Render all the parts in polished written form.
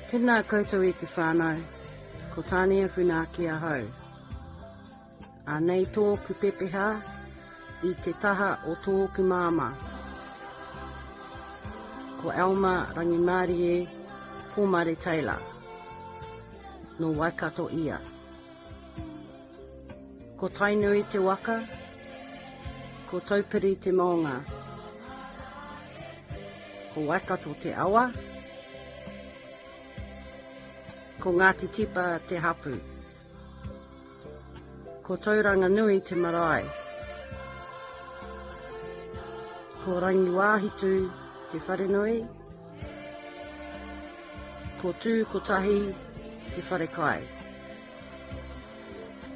Tēnā koutou e te whānau, ko Tania Funaki ahau. Anei tōku pepeha i te taha o tōku māmā. Ko Elma Rangimārie Pomare Taylor. Nō Waikato ia. Ko Tainui te waka, ko Taupiri te maunga. Ko Waikato te awa, ko Ngāti Tipa te hapu. Ko Tauranganui te marae. Ko Rangiwāhitu te wharenui. Ko Tū Kotahi te wharekai.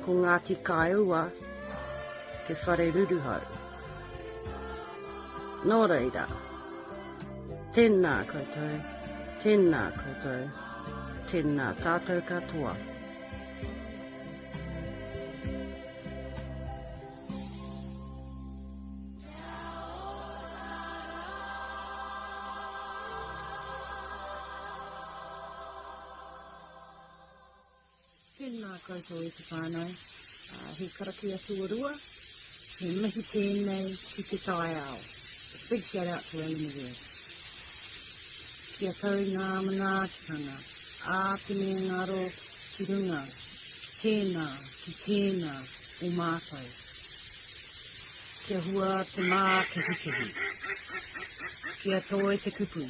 Ko Ngāti Kāeua te whare ruruhau. Nō reira, tēnā koutou, tēnā koutou, tēnā tātou katoa. Tēnā koutou e te whānau. He karakia tuarua, he mihi tēnei ki te taiao. A big shout out to our universe. Kia tau ngā manaakitanga ā te mea ngaro ki runga, tēnā ki tēnā o mātou. Kia hua te mākehukehu. Kia toi te kupu,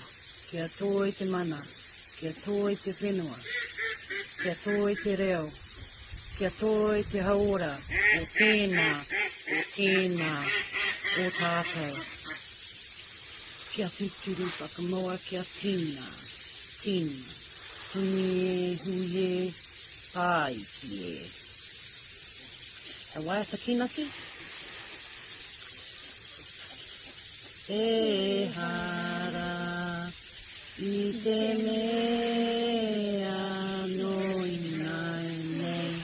kia toi te mana, kia toi te whenua, kia toi te reo, kia toi te hauora o tēnā, o tēnā o tātou. Kia tūturu whakamoa kia tīna, tīna, tini e, hui e, whāiti e. He waiata kīnaki? Ehara i te mea nō ināianei,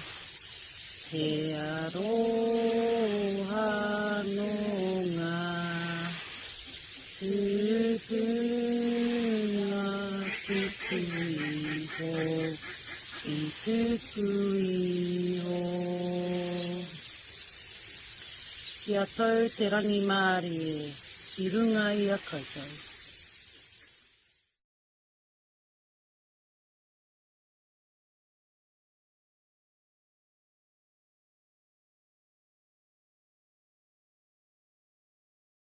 he aroha nō ngā tūpuna tuku iho, i tuku iho. Kia tau te rangimārie ki runga i a koutou.